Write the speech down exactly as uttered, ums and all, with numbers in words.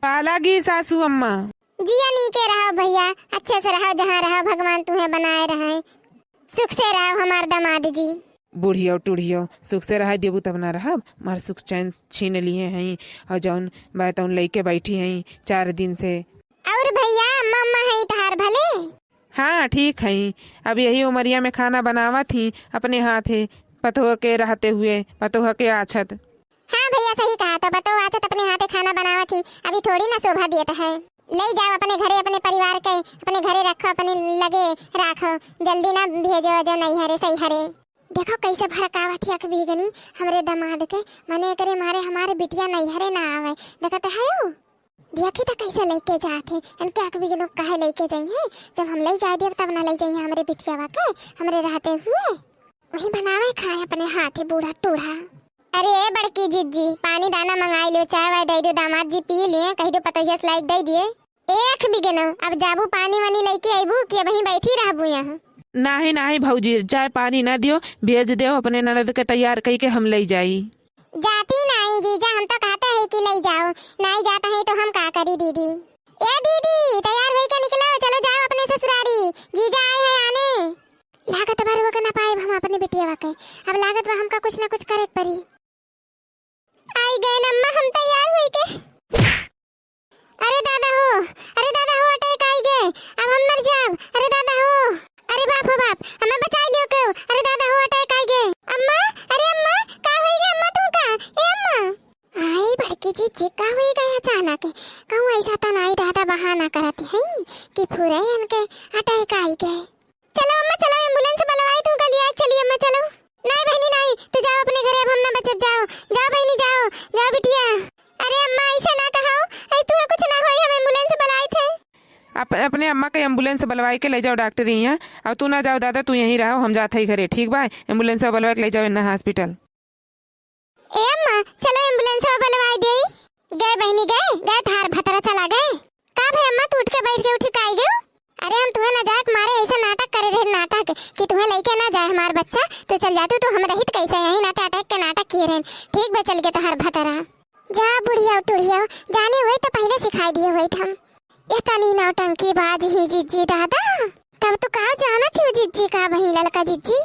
पालागी सासू अम्मा। जिया नीके रहो भइया, अच्छे से रहो, जहाँ रहो भगवान तुहें बनाए रहे। सुख से रहो हमार दामाद जी। बुढ़ियो टुढ़ियो, सुख से रहे देबू तब ना रहब। हमार सुख चैन छीन लिहे हईं, अउर जउन बाय तउन लइके बैठी हईं चार दिन से। अउर भइया, अम्मा, अम्मा हईं तहार भले? हाँ, ठीक हईं। अब यही उमरिया में खाना बनावत हीं अपने हाथे, पतोह के रहते हुए, पतोह के आछत। हाँ भइया, सही कहा, तो पतोह आछत अपने हाथे खाना बनावत हीं, अभी थोड़ी ना शोभा देत है। लइ जाओ अपने घरे, अपने परिवार के अपने घरे रखो, अपने लगे राखो, जल्दी ना भेजो जो नैहरे सैहरे। देखो कइसे भड़कावत ही अकबिगनी हमरे दामाद के, मने एकरे मारे हमारे बिटिया नैहरे ना आवे। देखत हयो, देखी त कइसे लइके जात है, इनके अकबिगनो काहे लइके जइहें, जब हम लइ जाए देब तब ना लइ जइहें हमरे बिटियावा के, हमरे रहते हुए। वही बनावे खाए अपने हाथे बूढ़ा टूढ़ा। अरे ए बड़की जिज्जी, पानी दाना मंगाई लियो, चाय वाय दइ दियो, दामाद जी पी लिए, कहि दियो पतोहिया से लाइके दइ दिए। ए अकबिगनो, अब जाबू पानी वानी लइके अइबू कि अबहीं बैठी रहबू यहाँ? नाहीं, नाहीं भौजी, चाय पानी ना दियो, भेज देव अपने ननद के तैयार कइके हम लइ जाई। जाती नाहीं जीजा, हम तो कहते हैं कि लइ जाओ, नाहीं जाता है तो हम का करी दीदी। ए दीदी, तैयार होइके निकलो, चलो जाओ अपने ससुरारी, जीजा आए हैं आने। लागत बा रोक ना पाएब हम अपने बिटियावा के, अब लागत बा हमका कुछ ना कुछ करे के पड़ी। आई गए अम्मा, हम तैयार होइके। अरे दादा हो, अरे दादा हो, attack आई गए, अब हम मर जाब। अरे दादा हो, अरे बाप हो बाप, हमें बचाई लियो केहू। अरे दादा हो, attack आई गए। अम्मा, अरे अम्मा, का होई गए अम्मा तू का? ए अम्मा। आई बड़की जिज्जी, का होई गए अचानक? कहूँ ऐसा तो नाहीं दादा बहाना करत है कि फुरैयन के attack आई गए। चलो अम्मा, चलो, ambulance बुलवाई, तू का लिया चली अम्मा, चलो। नाहीं बहिनी नाहीं, तू जाओ अपने घरे, अब हम ना बचब, जाओ, जाओ बहिनी, जाओ, जाओ बिटिया। अरे अम्मा, ऐसे ना कहो, ऐ तुहे कुछ ना होई, हम ambulance बुलाइत है। अप-, अपने अम्मा के ambulance बुलवाई के लइ जाओ डॉक्टर यहाँ, अउर तू ना जाओ दादा, तू यहीं रहो, हम जात हई घरे, ठीक बा? Ambulance बुलवाई के लइ जाओ इन्ना hospital। ए अम्मा, चलो ambulance बुलवाई देई। गए बहिनी, गए, गए, तहार भतरा चला गए। का भे अम्मा, तू उठ के बैठ के उठी काई गयो? अरे हम तुहे ना जाए के मारे ऐसे नाटक करे रहे, नाटक कि तुहे लइके ना जाए हमार बच्चा, तू चल जातू तो हम रहित कैसे यहीं, नाटे attack के नाटक किए रहे। ठीक बा, चल गए तहार भतरा। जा बुढ़िया टुढ़िया, जाने होइत तो पहिले सिखाई दिए होइत हम। इतनी नौटंकी बाज ही जिज्जी दादा, तब तो का जानत ही जिज्जी का बही ललका जिज्जी।